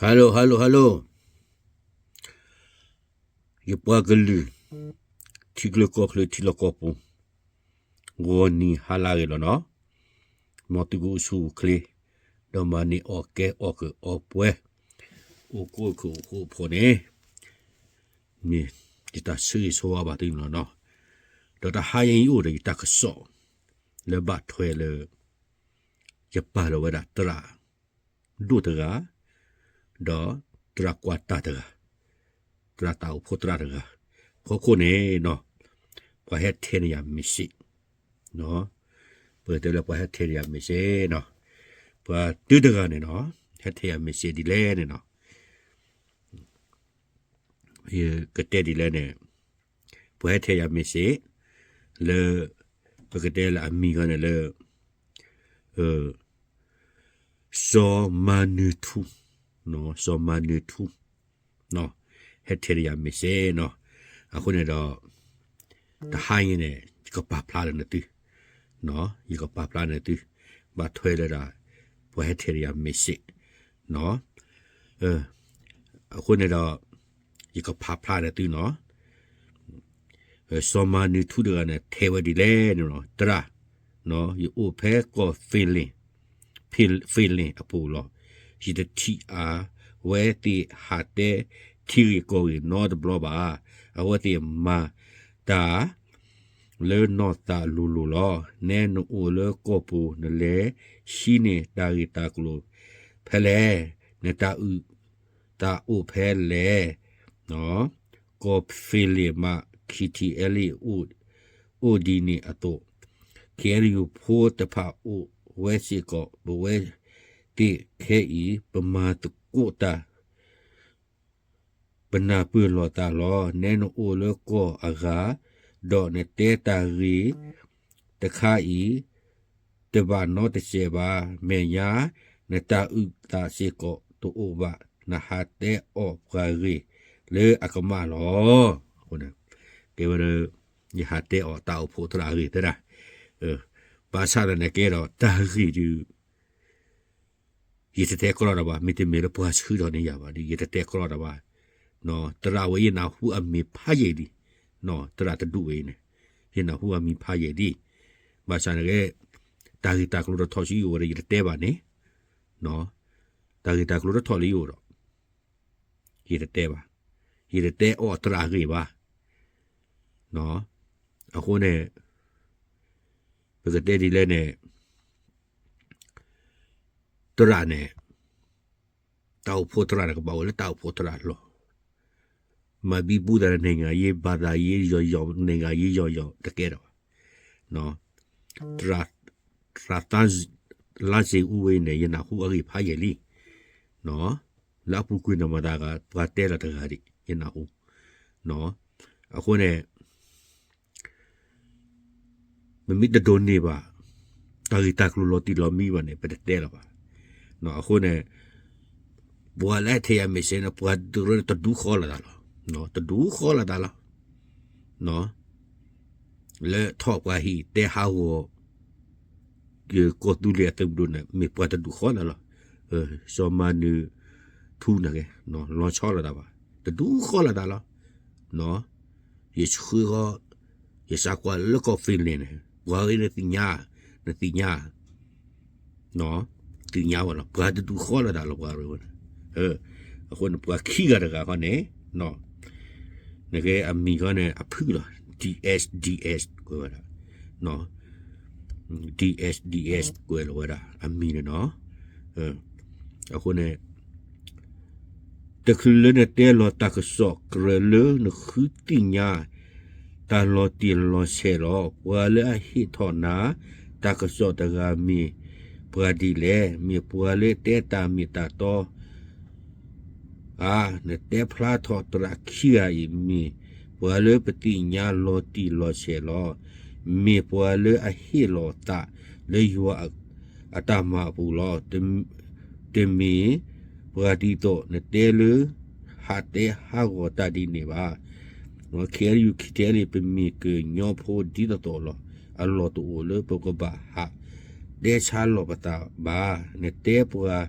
Hello hello hello, ယပှၤကလုာ် ထံချၢကီၢ်ချၢထံလီၢ်ကီၢ်ပူၤ, ဂီၤနံၤဟါလၢအဂ့ၤလီၤနီၤ, မ်သုကအိၣ်ဆူၣ်အိၣ်ချ့, ဒီးမၤန့ၢ်အီၣ်ကဲအီၣ်ကၢအီၣ်ပှဲၤ, အိၣ်ကိၣ်အိၣ်ခိးအိၣ်ဖိးန့ၣ်, မ့ၢ်ယတၢ်ဆၢဂ့ၤဆၢဝါဘၣ်သုန့ၣ်လီၤနီၤ, ဒီးတဟါအံၤယအိၣ်ဒီးယတၢ်ကစီၣ်, လၢဘၣ်ထွဲလၢ ယပာ်လီၤဝဲဒၣ်သရၣ် ဒိၣ်တဂၤ, ဒီးသရၣ်ကွၢ်တၢ်တဂၤ, သရၣ်တၢ်အိၣ်ဖှိၣ်သရၣ်တဂၤ, ဖီခိၣ်န့ၣ်နီၤ, ပှၤဟဲထဲန့ၢ်ယၤ message, ပကတဲလၢပှၤဟဲထဲန့ၢ်ယၤ message နီၤ, ပှၤတဂၤန့ၣ်နီၤ, ဟဲထဲယၤ message ဒ်လဲၣ်န့ၣ်နီၤ ယကတဲဒ်လဲၣ်န့ၣ်, ပှၤဟဲထဲယၤ message လၢ ပကတဲလၢအမံၤဂီၢ်န့ၣ်လၢ စီၤမၤနၢၤထူ, စီၤမၤနၢၤထူ, ဟဲထဲယၤ message နီၤ, အဃိန့ၣ်ဒီး တဟါအံၤန့ၣ် ယကပာ်ဖျါလၢနသု, ယကပာ်ဖျါနသု, ဘၣ်ထွဲလၢဒၣ် ပှၤဟဲထဲယၤ message နီၤ, အဃိန့ၣ်ဒီး ယကပာ်ဖျါနသုနီၤ, စီၤမၤနၢၤထူတဂၤန့ၣ် ထဲဝဲဒ်လဲၣ်န့ၣ်နီၤ, သရၣ်, ယအိၣ်ဖဲကီၢ် Finland, Finland အပူၤလီၤ, ယတထံၣ်အဝဲသ့ၣ်ဟးတဲထံဂ့ၢ်ကီၢ်ဂ့ၢ်နီတဘျီဘၣ်, အဝဲသ့ၣ်မၤတၢ် လၢနီၢ်သးလိၤလိၤလီၤ. နဲနအိၣ်လၢကီၢ်ပူၤ နလဲၤဟံးန့ၢ်တၢ်ဂ့ၢ်တၢ်ကျိၤဖဲလဲၣ်, နတၢ်အုၣ်သးအိၣ်ဖဲလဲၣ်, ကီၢ် Finland မး KTLA အိၣ်ဒ်န့ၣ်အသိး, KNU ဖိတဖၣ်အိၣ်ဝဲစ့ၢ်ကီး, ပဝဲသ့ၣ်ခဲအံၤ ပမၤသကိးတၢ် ပနၢ်ပၢၢ်လိာ်သးလီၤ. နဲနအိၣ်လၢကီၢ်အဂၤ, ဒီးနတဲတၢ်ဂ့ၢ်တခါအံၤ, တဘၣ်နီတစဲးဘၣ်. မဲာ်ညါ နတၢ်အုၣ်သးစ့ၢ်ကီးတအိၣ်ဘၣ်. နဟးတဲအီၣ်ပှၤဂ့ၢ်လၢအကမၣ်လီၤ. ကဲဝဲဒီး ယဟးတဲအီၣ်တၢ်အိၣ်ဖှိၣ်သရၣ်အဂ့ၢ်သဒၣ်, ဘၣ်ဆၣ်သနာ်က့ဒီး တၢ်ဂ့ၢ်ဒုး ယတတဲကြီတၢ်ဘၣ်, မ့တမ့ၢ်လၢပှၤဆှၢထီၣ်န့ၢ်ယၤဘၣ်ဒီး ယတတဲကြီတၢ်ဘၣ်. သရၣ်ဝဲယနၢ်ဟူအမံၤဖးယံာ်လံ, သရၣ်တဒူၣ်ဝဲအံၤန့ၣ်, ယနၢ်ဟူအမံၤဖးယံာ်လံ. ဘၣ်ဆၣ်န့ၣ်က့ တၢ်ဂ့ၢ်တၢ်ကျိၤတထီၣ်ဆူယအိၣ်ဒီး ယတတဲဘၣ်န့ၣ်, တၢ်ဂ့ၢ်တၢ်ကျိၤတထီၣ်လၢယအိၣ်ဒီး ယတတဲဘၣ်, ယတတဲအီၣ်သရၣ်အဂ့ၢ်ဘၣ်. အဃိန့ၣ် ပကတဲဒ်လဲၣ်န့ၣ်, သရၣ်န့ၣ်, တၢ်အိၣ်ဖှိၣ်သရၣ်န့ၣ် ကဘၣ်အိၣ်လၢတၢ်အိၣ်ဖှိၣ်သရၣ်လီၤ. မၤဘံဘူသး နိုင်ငံရေး ဘာသာရေး ယီၤယီၤ နိုင်ငံရေး ယီၤယီၤ တကဲထီၣ်ဘၣ်. သရၣ်သန်းလါစ့ၣ်အူဝဲန့ၣ် ယနၢ်ဟူအဂ့ၢ်ဖးယံာ်လံ. လၢအပူၤကွံာ်န့ၣ်မတၤဂၤ ပှၤတဲလီၤတဂၤဒံး ယနၢ်ဟူ. အဃိန့ၣ် ပမ့ၢ်တဒိးန့ၢ်ဘၣ် တၢ်ဂ့ၢ်တၢ်ကျိၤလီၤတံၢ်လီၤမံဘၣ်န့ၣ် ပတတဲလီၤဘၣ်. အဃိန့ၣ် ပှၤလၢအထဲယၤ message န့ၣ် ပှၤတရၢန့ၣ် တဒူဃီလိာ်သးလီၤ. တဒူဃီလိာ်သးလီၤ. လၢထီၣ်ပှၤဟံၣ်တဲဟးဂီၤ ကီၢ်သူလ့ၤအသုးမုၢ်ဒိၣ်န့ၣ် မ့ၢ်ပှၤတဒူဃီလိာ်သးလီၤ. စီၤမၤနၢၤထူန့ၣ်က့ လီၤဆီလိာ်သးဘၣ်. တဒူဃီလိာ်သးလီၤ. ယဆှၢဃီၤ ယစးကွၢ်လၢကီၢ် Finland န့ၣ် ပှၤဝဲန့ၣ်သ့ၣ်ညါ, နသ့ၣ်ညါ, သ့ၣ်ညါဝဲလီၤ. ပှၤတဒူဃီလိာ်သးလီၤ ပှၤဝဲန့ၣ်. အဃိန့ၣ် ပှၤခံဂၤတဂၤဃီန့ၣ် နကဲအမံၤဃီန့ၣ် အဖုၣ်လီၤ. ဒီး ဒီး ကွဲးဝဲဒၣ်, ဒီး ဒီး ကွဲးလီၤဝဲဒၣ် အမံၤန့ၣ်နီၤ. အဃိန့ၣ် တချုးလၢနတဲလီၤတၢ်ကစီၣ်ကြၢးလၢနဃုသ့ၣ်ညါ တၢ်လီၤတံၢ်လီၤဆဲးလီၤ. ပှၤလၢအဟ့ၣ်ထီၣ်နၤ တၢ်ကစီၣ်တဂၤမ့ၢ်ပှၤဒ်လဲၣ်. မ့ၢ်ပှၤလၢတဲတၢ်မ့ၢ်တၢ်တီ ဧါ, နတဲဖျါထီၣ်သရၣ်ခံဂၤအံၤ မ့ၢ်ပှၤလၢပသ့ၣ်ညါလီၤတံၢ်လီၤဆဲးလီၤ. မ့ၢ်ပှၤလၢအဟ့ၣ်လီၤသးလၢယွၤအတၢ်မၤအပူၤလီၤ. တမ့ၢ်ပှၤဒ်သိးနတဲလၢ ဟးတဲဟးဂီၤတၢ်ဒ်န့ၣ်ဘၣ်. ခဲအံၤ ခဲအံၤ ပမ့ၢ်ကညီဖိဒ်သိးသိးလီၤ. အလီၢ်တအိၣ်လၢပကဘၣ်ဟးတဲဆါလီၤပသးဘၣ်. နတဲပှၤ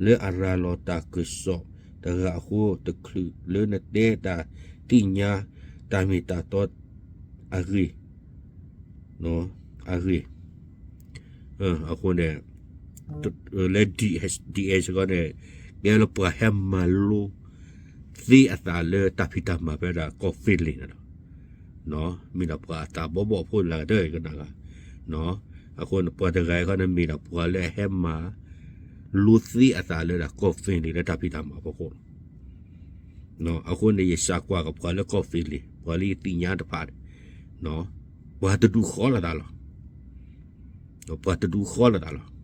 လၢအရၤလီၤတၢ်ကစီၣ် တဂၤအဃိ တချုးလၢနတဲတၢ်သ့ၣ်ညါ တၢ်မ့ၢ်တၢ်တီအဂ့ၢ်, အဂ့ၢ်, အဃိန့ၣ် လၢ ဒီဢ့ၣ် စ့ၢ်ကီးန့ၣ် ကဲလၢပှၤဟဲမၤလိသ့အသးလၢတၢ်ဖံးတၢ်မၤဖဲဒၣ်ကီၢ် Finland န့ၣ်လီၤ. မ့ၢ်ဒၣ်ပှၤအသးဘီဘီဖိလၢကတၢၢ်ကနၣ်ဂၤ, အဃိန့ၣ် ပှၤတဂၤအံၤခီန့ၣ် မ့ၢ်ဒၣ်ပှၤလၢအဟဲမၤလိသ့အသးလၢဒၣ်ကီၢ် Finland လၢတၢ်ဖံးတၢ်မၤအဖီခိၣ်လီၤ. အဃိန့ၣ် ယစံးကွၢ်က့ၤပှၤလၢကီၢ် Finland ပှၤလၢယသ့ၣ်ညါတဖၣ်န့ၣ်, ပှၤတဒူၣ်ဃီလိာ်သးလီၤ. ပှၤတဒူၣ်ဃီလိာ်သးလီၤ.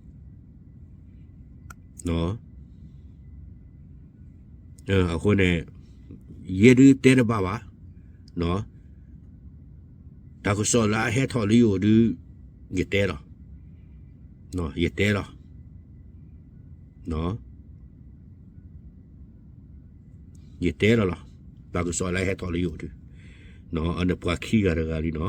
အဃိန့ၣ် ယဲဒုးတဲတဘၣ်ဘၣ်, တၢ်ကစီၣ်လၢအဟဲထီၣ်လၢယအိၣ်ဒုး ယတဲလီၤ, ယတဲလီၤ, ယတဲလီၤလီၤ, တၢ်ကစီၣ်လၢအဟဲထီၣ်လၢယအိၣ်ဒုး, အန့ၣ်ပှၤခံဂၤတဂၤလံနီၤ.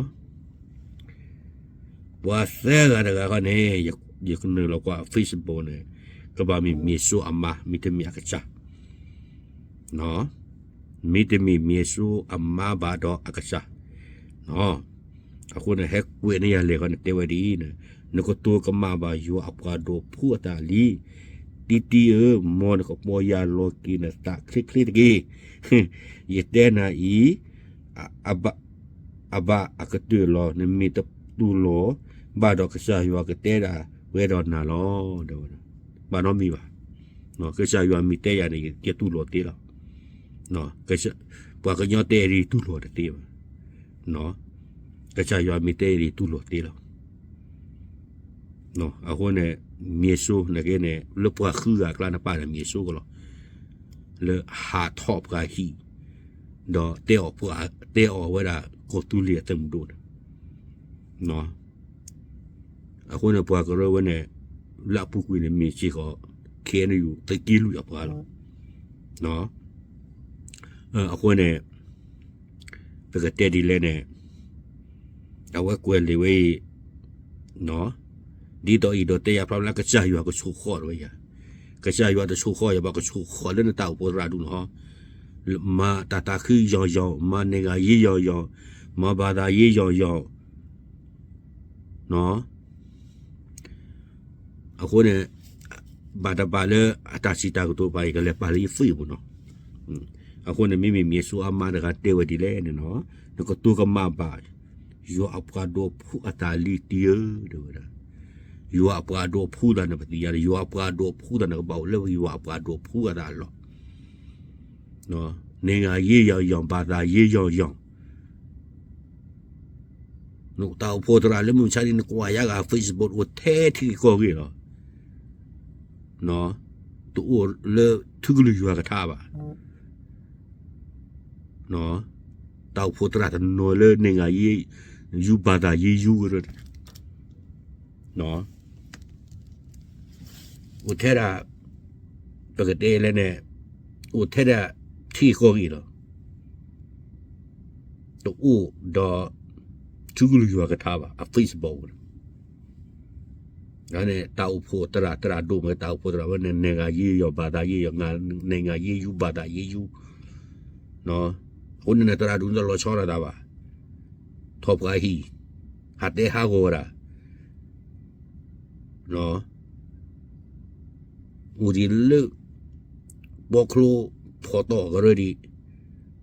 ပှၤသၢဂၤတဂၤခီန့ၣ် ယကနုာ်လီၤကွၢ် Facebook န့ၣ်, ကဘၣ်မ့ၢ်မ့ၢ်စိအမါ မ့တမ့ၢ်အကစၢ်, မ့တမ့ၢ်မ့ၢ်စိအမါဘၣ်ဒီးအကစၢ်, အဃိန့ၣ် ဟဲကွဲးန့ၢ်ယၤလဲၣ်ခီန့ၣ် တဲဝဲဒ်အံၤ, နကတိၤကမၣ်ဘၣ်ယွၤအပှၤဒိးဖှူအသးလံ, တံတံဧၢ, မ်နကပီၢ်ယၢ်လီၤက့ၤနသးချ့ချ့တက့ၢ်. ယတဲနၤအံၤ အဘၣ်အကတၢၢ်လီၤ. နမ့ၢ်တတူၢ်လိာ်ဘၣ်ဒီး ကစၢ်ယွၤကတဲဒၣ်ဝဲဒီးနၤလီၤ. ဘၣ်နီတမံၤဘၣ်. ကစၢ်ယွၤမ့ၢ်တဲယၤန့ၣ် ယတူၢ်လိာ်သ့လီၤ. ပှၤကညီတဲဒ်တူၢ်လိာ်တသ့ဘၣ်. ကစၢ်ယွၤမ့ၢ်တဲဒ်တူၢ်လိာ်သ့လီၤ. အဃိန့ၣ် မ့ၢ်စိနက့န့ၣ် လၢပှၤဃုဂၤအကျါန့ၣ် ပာ်န့ၣ်မ့ၢ်စိကလီၤ. လၢဟးထီၣ်ပှၤဟံၣ် ဒီးတဲအီၤပှၤ တဲအီၤဝဲဒၣ်ကီၢ်သူလ့ၤအသုးမုၢ်ဒိၣ်န့ၣ်. အဃိန့ၣ် ပှၤကရၢဝဲန့ၣ် လၢအပူၤကွံာ်န့ၣ် မ့ၢ်စ့ၢ်ကီး ခ့ၣ်အဲၣ်ယူၣ် သုးက့လွံၢ်အပှၤလီၤ. အဃိန့ၣ် ပကတဲဒ်လဲၣ်န့ၣ် အဝဲကွဲးလံာ်ဝဲအံၤ ဒ်သိးအံၤဒီးတဲယၤဖျါလၢကစၢ်ယွၤကဆိၣ်ဃီၣ်ဝဲယၤ, ကစၢ်ယွၤတဆိၣ်ဃီၣ်ယၤဘၣ် ကဆိၣ်ဃီၣ်လၢနတၢ်အိၣ်ဖှိၣ်သရၣ်ဒူၣ်န့ၣ်ဟီ, မၤတၢ်သးခုယီၤယီၤ, မၤ နိုင်ငံရေး ယီၤယီၤ, မၤ ဘာသာရေး ယီၤယီၤ, အဃိန့ၣ် ဘၣ်တဘၣ်လၢအတၢ်စံးတၢ်ကတိၤတဖၣ်အံၤ ကလဲၤပာ်လၢယ Facebook နီၤ. အဃိန့ၣ် မ့မ့ၢ်မ့ၢ်စိအါမးတဂၤတဲဝဲဒ်လဲၣ်န့ၣ်နီၤ, နကတိၤကမၣ်ဘၣ် ယွၤအပှၤဒိးဖှူအသးလံတံၢ်ဧၢ တဲဝဲဒၣ်. ယွၤအပှၤဒိးဖှူသးန့ၣ် ပသ့ၣ်ညါလၢ ယွၤအပှၤဒိးဖှူသးန့ၣ် ကဘၣ်အိၣ်လၢယွၤအပှၤဒိးဖှူအသးအလီၢ် နိုင်ငံရေး ယီၤယီၤ, ဘာသာရေး ယီၤယီၤ, နတၢ်အိၣ်ဖှိၣ်သရၣ်လၢမုၢ်မဆါန့ၣ် နကွၢ်ယါဂၤ Facebook အိၣ်ထဲထံဂ့ၢ်ကီၢ်ဂ့ၢ်လီၤ. တအိၣ်လၢထူကလုၢ်ယွၤကထါဘၣ်. တၢ်အိၣ်ဖှိၣ်သရၣ်တနီၤလၢ နိုင်ငံရေး ယူၤ ဘာသာရေး ယူၤကရၢ အိၣ်ထဲဒၣ် ပကတဲလဲၣ်န့ၣ် အိၣ်ထဲဒၣ်ထံဂ့ၢ်ကီၢ်ဂ့ၢ်လီၤ. တအိၣ်ဒီး ထူကလုၢ်ယွၤကထါဘၣ် အ Facebook န့ၣ် န့ၣ် တၢ်အိၣ်ဖှိၣ်သရၣ် သရၣ်ဒိၣ်မ့ၢ် တၢ်အိၣ်ဖှိၣ်သရၣ်ဝဲန့ၣ် နိုင်ငံရေး ယီၤ ဘာသာရေး ယီၤ, နိုင်ငံရေး ယူၤ ဘာသာရေး ယူၤ, အဃိန့ၣ် သရၣ်ဒိၣ်န့ၣ် တလီၤဆီဒၣ်တၢ်ဘၣ်, ထီၣ်ပှၤဟံၣ်, ဟးတဲဟးဂီၤဝဲဒၣ် အိၣ်ဒံးလၢ ပီချိဖီတီၣ်ကရၢဒံး,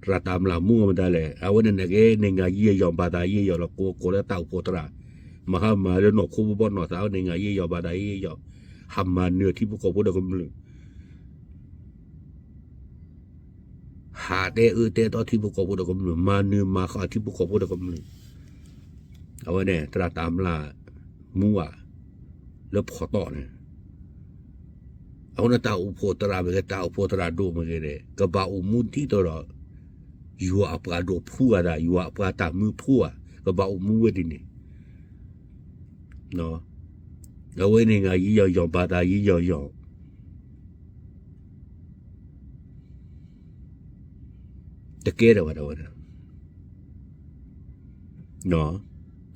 သရၣ်တၢ်မျၢ်မူအီၤမတၤလဲၣ်, အဝဲန့ၣ်နကဲ နိုင်ငံရေး ယီၤ ဘာသာရေး ယီၤလီၤ ကိးကိးလၢတၢ်အိၣ်ဖှိၣ်သရၣ်, မၤဟါမၤလၢနီၢ်ခိဘီဘီနီၢ်သး နိုင်ငံရေး ယီၤ ဘာသာရေး ယီၤ, ဟးမၤနၢၤထံဖိကီၢ်ဖိဒီးကမျၢၢ် ဟးတဲအၢတဲသီထံဖိကီၢ်ဖိဒီးကမျၢၢ်, မၤနၢၤမၤဃၣ်ထံဖိကီၢ်ဖိဒီးကမျၢၢ်, အဝဲန့ၣ် သရၣ်တၢ်မျၢ်မူဘၣ် လၢဖီတီၣ်န့ၣ်, အဃိန့ၣ် တၢ်အိၣ်ဖှိၣ်သရၣ်မ့ၢ်ဂ့ၤ တၢ်အိၣ်ဖှိၣ်သရၣ်ဒိၣ်မ့ၢ်ဂ့ၤန့ၣ် ကဘၣ်အိၣ်မူဒ်သိးဒီး ယွၤအပှၤဒိးဖှူအသး ယွၤအပှၤတၢ်မၢဖိဧါ, ကဘၣ်အိၣ်မူဝဲဒ်န့ၣ် အဝဲန့ၣ် နိုင်ငံရေး ယီၤယီၤ ဘာသာရေး ယီၤယီၤ တကဲထီၣ်ဘၣ်ဒၣ်ဝဲဒၣ်.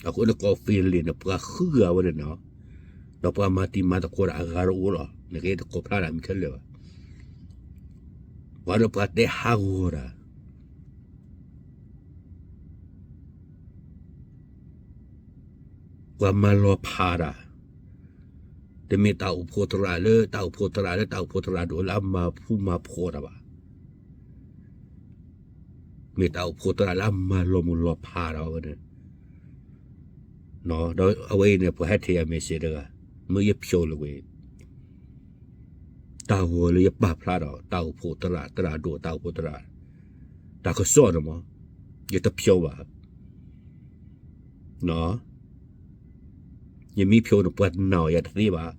အဃိန့ၣ် ကီၢ် Finland န့ၣ် ပှၤဃုဂၤဝဲန့ၣ်နီၤ, ဒီးပှၤမၤတံၤမၤသကိးတၢ်အဂၤတအိၣ်လီၤ, နကဲတကိးဖျါတၢ်မံၤခဲလၢာ်ဘၣ်. ပှၤဒီးပှၤတဲဟးဂီၤတၢ် ပှၤမၤလီၤဖးတၢ်, တမ့ၢ်တၢ်အိၣ်ဖှိၣ်သရၣ်လၢ တၢ်အိၣ်ဖှိၣ်သရၣ်လၢ တၢ်အိၣ်ဖှိၣ်သရၣ်ဒိၣ်လၢအမၤဖှူမၤဖှီၣ်တၢ်ဘၣ်. မ့ၢ်တၢ်အိၣ်ဖှိၣ်သရၣ်လၢအမၤလီၤမုၢ်လီၤဖးတၢ်ဝဲန့ၣ်, ဒီးအဝဲအံၤန့ၣ် ပှၤဟဲထဲယၤ message တဂၤ, မ့ၢ်ယဖျိလၢဝဲ တၢ်ဂီၤလၢယပာ်ဖျါဒီး တၢ်အိၣ်ဖှိၣ်သရၣ် သရၣ်ဒိၣ် တၢ်အိၣ်ဖှိၣ်သရၣ်, တၢ်ကစီၣ်န့ၣ်မ့ၢ် ယတဖျိဘၣ်. ယမ့ၢ်ဖျိန့ၣ် ပှၤနာ်အီၤယၤတသ့ဘၣ်.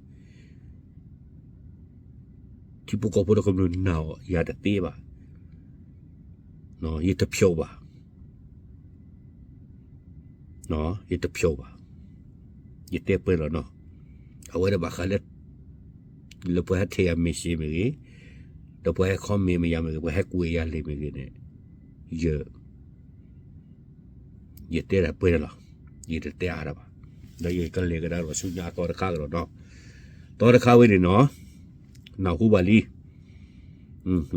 ထံဖိကီၢ်ဖိဒီးကမျၢၢ်နာ်အီၤယၤတသ့ဘၣ်. ယတဖျိဘၣ်. ယတဖျိဘၣ်. ယတဲပှဲၤလီၤနီၤ. အဝဲဒၣ်ဘၣ်ဃးလၢ လၢပှၤဟဲထဲယၤ message မ့ၢ်ဂ့ၤ, ဒီးပှၤဟဲ comment မ့ၢ်ယၤမ့ၢ်ဂ့ၤ, ပှၤဟဲကွဲးယၤလံမ့ၢ်ဂ့ၤန့ၣ်, ယ ယတဲဒၣ်ပှဲၤန့ၣ်လီၤ. ယတတဲအါတၢ်ဘၣ်. ဒီးယကလဲၤကဒါဒီးဆူညါအသီတခါကဒီးနီၤ. သီတခါဝဲန့ၣ်နီၤ, နၢ်ဟူဘၣ်လံ,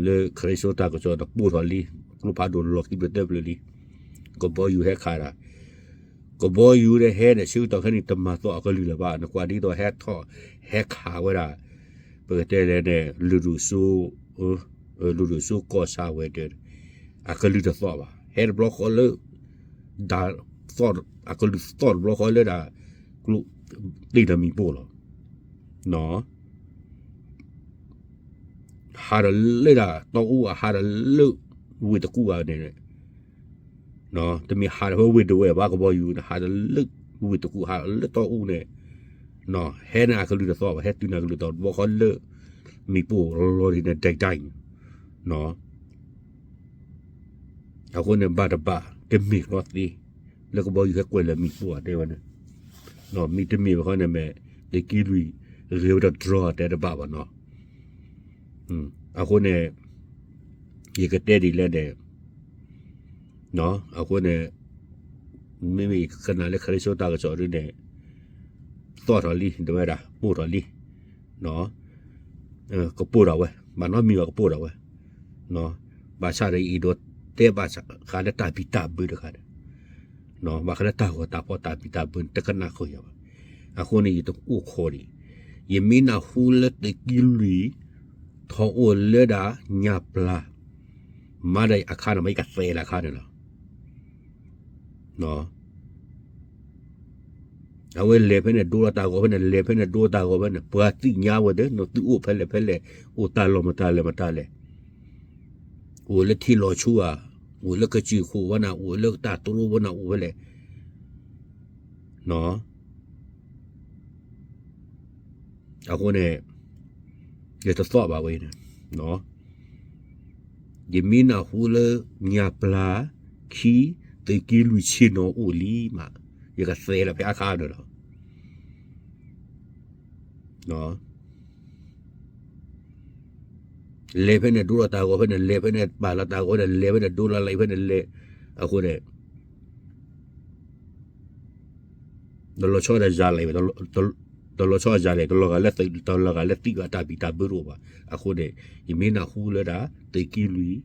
လၢခရံာ်စိတၢ်ကစီၣ်တပိၢ်ထီၣ်လံ, ကျိဖးဒိၣ်လီၤခံဘျၢၣ်သၢဘျၢၣ်လံ, ကဘီယူၤဟဲခးတၢ်, ကဘီယူၤဒီးဟဲန့ၣ် ဆၢကတီၢ်ခဲအံၤန့ၣ် တမၤသီအကလုၢ်လၢၤဘၣ်, နကွၢ်ဒ်သိးဟဲထီၣ် ဟဲခးဝဲဒၣ်, ပကတဲလဲၣ်န့ၣ် လုၢ်ဒိၣ်စိ လုၢ်ဒိၣ်စိကီၢ်ဆၣ်ဝဲၤဒၢး, အကလုၢ်တသီၣ်ဘၣ်, ဟဲတဘျီဃီလၢ ဒၣ်သီၣ်, အကလုၢ်သီၣ်တဘျီဃီလၢဒၣ် ကျိ သ့ၣ်ဒီးမံၤပိၢ်လီၤ. ဟးဒီးလၢဒၣ်တီအူ, ဟးဒီးလၢဝ့ၢ်တကူၣ်ဂၤန့ၣ်, တမ့ၢ်ဟးဒီးဖဲဝ့ၢ်ဒဝဲၢ်ဘၣ် ကဘီယူၤန့ၣ်, ဟးဒီးလၢဝ့ၢ်တကူၣ်, ဟးဒီးလၢတီအူန့ၣ်, ဟဲန့ၣ်အကလုၢ်တသီၣ်ဘၣ်, ဟဲတုၤန့ၣ်အကလုၢ်သီၣ်တဘျီဃီလၢ မံၤပိၢ်လီၤဒ်န့ၣ် ဒဲးဒဲးန့ၣ်, အဃိန့ၣ် ဘၣ်တဘၣ် တမ့ၢ်ကျီသ့ လၢကဘီယူၤဟဲကွဲးလၢမံၤပိၢ်ဧါ တဲဝဲန့ၣ်, မ့ၢ်တမ့ၢ်ဘၣ်ဃီန့ၣ်မ့ၢ် သုးက့လွံၢ် ဂ့ၤဝဲဒီး drone တဲတဘၣ်ဘၣ်နီၤ. အဃိန့ၣ် ယကတဲဒ်လဲၣ်န့ၣ်, အဃိန့ၣ် မ့မ့ၢ်ယကနၣ်လၢခရံာ်စိတၢ်ကစီၣ်ဒ်န့ၣ် သီၣ်ထီၣ်လံ တဲဝဲဒၣ် ပိၢ်ထီၣ်လံ, ကပိၢ်ထီၣ်ဝဲ, ဘၣ်နီတမံၤဘၣ်ကပိၢ်ထီၣ်ဝဲ, ဘၣ်ဆၣ်ဒီးယအဲၣ်ဒိးတဲဘၣ်ဃးလၢတၢ်ဘံၣ်တၢ်ဘၢတခါန့ၣ်, ဘၣ်ဃးလၢတၢ်ဂီၤတၢ်ဖီၣ်တၢ်ဘံၣ်တၢ်ဘၢန့ၣ် တကနၣ်ဃုာ်ယၤဘၣ်. အဃိန့ၣ် ယတအိၣ်ခိးဒံး, ယမ့ၢ်နၢ်ဟူလၢသုးက့လွံၢ် ထီၣ်အိၣ်လၢဒၣ်ညၣ်ပျၢ် မၤဒီးအခါန့ၣ်မး ယကသဲးလၢအခါန့ၣ်လီၤ. အဝဲလဲၤဖဲန့ၣ် ဒိလီၤတၢ်ဂီၤဖဲန့ၣ်, လဲၤဖဲန့ၣ် ဒိတၢ်ဂီၤဖဲန့ၣ်, ပှၤသ့ၣ်ညါဝဲသ့ၣ် နသုအိၣ်ဖဲလဲၣ်ဖဲလဲၣ်, အိၣ်တၢ်လီၢ်မတၤလဲၣ်မတၤလဲၣ်, အိၣ်လၢထံလီၤဆူဧါ, အိၣ်လၢကစၢၢ်ခိၣ်ဝဲနၤ, အိၣ်လၢတၢ်တြိဝဲနၤ, အိၣ်ဖဲလဲၣ် အဃိန့ၣ် ယတသီၣ်ဘၣ်ဝဲန့ၣ်, ယမ့ၢ်နၢ်ဟူလၢညၣ်ပျၢ်ခံ သုးက့လွံၢ်ဆ့ၣ်နီၤအိၣ်လံမး, ယကသဲးလီၤဖဲအခါန့ၣ်လီၤ. လဲၤဖဲန့ၣ် ဒိလီၤတၢ်ဂီၤဖဲန့ၣ်, လဲၤဖဲန့ၣ် ပာ်လီၤတၢ်ဂီၤဖဲန့ၣ်, လဲၤဖဲန့ၣ် ဒိလီၤလံဖဲန့ၣ်လဲၤ, အဃိန့ၣ် တလီၤဆီဒၣ်ယၤလဲၣ်, တလီၤဆီဒၣ်ယၤလဲၣ်, တလီၤဂာ်လၢသံ, တလီၤဂာ်လၢသံဘၣ်, တၢ်ဘံၣ်တၢ်ဘၢတအိၣ်ဘၣ်. အဃိန့ၣ် ယမ့ၢ်နၢ်ဟူလၢဒၣ် သုးက့လွံၢ်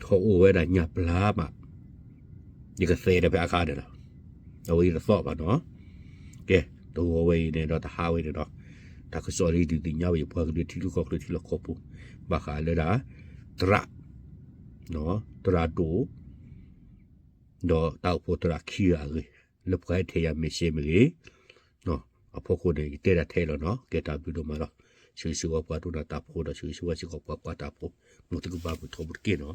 ထီၣ်အိၣ်ဝဲဒၣ်ညၣ်ပျၢ်မး, ယကသဲးဒီးဖဲအခါန့ၣ်လီၤ. အဝဲယတသီၣ်ဘၣ်နီၤ. ကဲ, တဂီၤဝဲအံၤန့ၣ်ဒီးတဟါဝဲန့ၣ်ဒီး တၢ်ကစီၣ်လၢယဒုးသ့ၣ်ညါဝဲ ယပှၤကလုာ်ထံရူၢ်ကီၢ်ချၢထံလီၢ်ကီၢ်ပူၤ ဘၣ်ဃးလၢဒၣ် သရၣ်, သရၣ်ဒိၣ် ဒီးတၢ်အိၣ်ဖှိၣ်သရၣ်ခံဂၤအဂ့ၢ် လၢပှၤဟဲထဲယၤ message မ့ၢ်ဂ့ၤ, အဖီခိၣ်န့ၣ် ယတဲဒၣ်ထဲလီၤနီၤ. ကဲတၢ်ဘျုးဒိၣ်မးလီၤ. ဆၢဂ့ၤဆၢဝါပှၤဒိကနၣ်တၢ်ဖိဒီး ဆၢဂ့ၤဆၢဝါစ့ၢ်ကီးပှၤကွၢ်တၢ်ဖိ, မ်သုကဘၣ်မုာ်ထီဘိတက့ၢ်နီၤ.